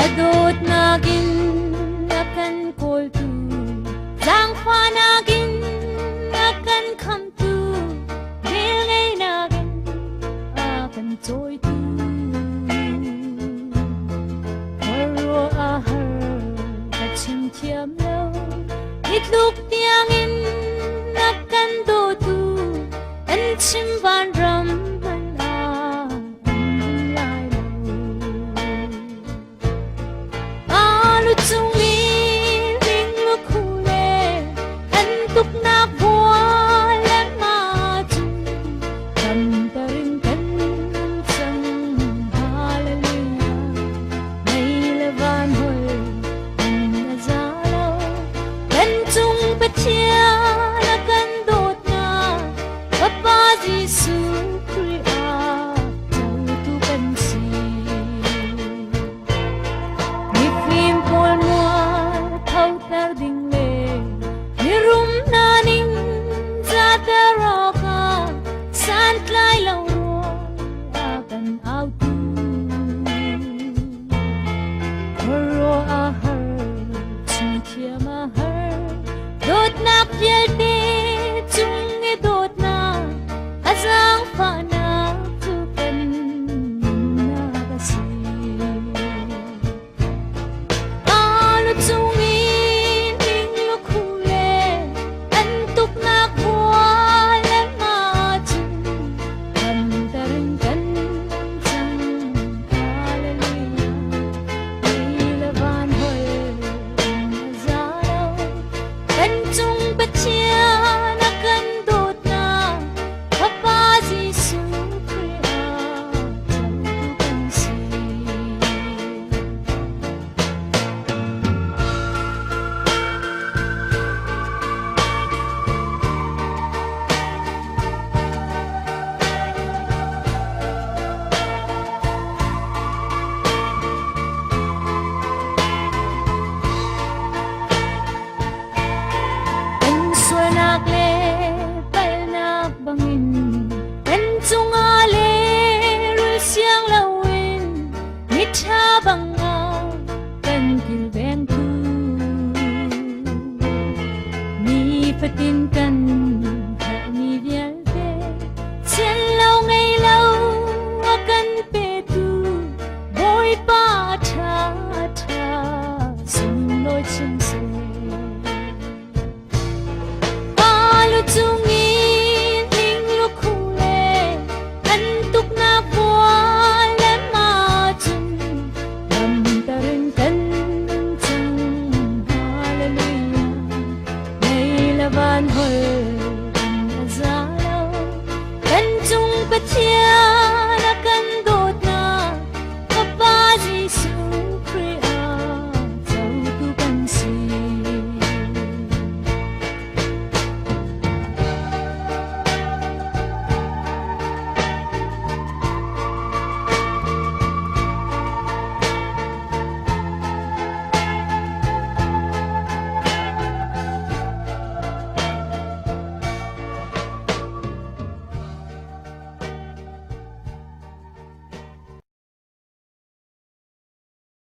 A dawtnak in a kan kawltu, zaangfahnak in a kan khamtu, velngeihnak in a kan cawitu. Khuaruah a har ka chim thiam lo, hi tluk tiangin a kan dawtu, kan chim vanram hmanh ah um lai lo. Alu cung i ling lukhu le an tuknak bua le ma cu tamter in kan cang. Hallelujah. Mei le van hoi an a za lo. Kan cung Pathian a kan dawtnak Bapa Jesuh Khrih ah cotu kan si. Mifim pawl mual photer ding le mirum hna ning zater awkah santlai lo ruang a kan autu. Khuaruah a har, chimthiam a har, dawtnak vialte cung i dawtnak a zaangfahnak cu kan nunnak a si. Alu cung in ning lukhu le an tuknak khua le ma cu ramter in kan cang. Hallelujah. Ni le van hoi a za lo. Kan cung Pathian a kan dawtnak Fapa Jesuh Khrih ah cotu kan si. Kan sualnak le palhnak bangin kan cungah le rul siang loin miṭha bangah kan kilvengtu. Nifatin kan herhmi vialte sian lo ngei lo a kan petu Bawipa ṭha ṭha sunglawi chin seh. Alu cungin ning lukhu le an tuknak bua le ma cun ramter in kan cang. Hallelujah. Mei le van hol kan a za lo. Kan cung Pathian a kan dawtnak Fapa Jesuh.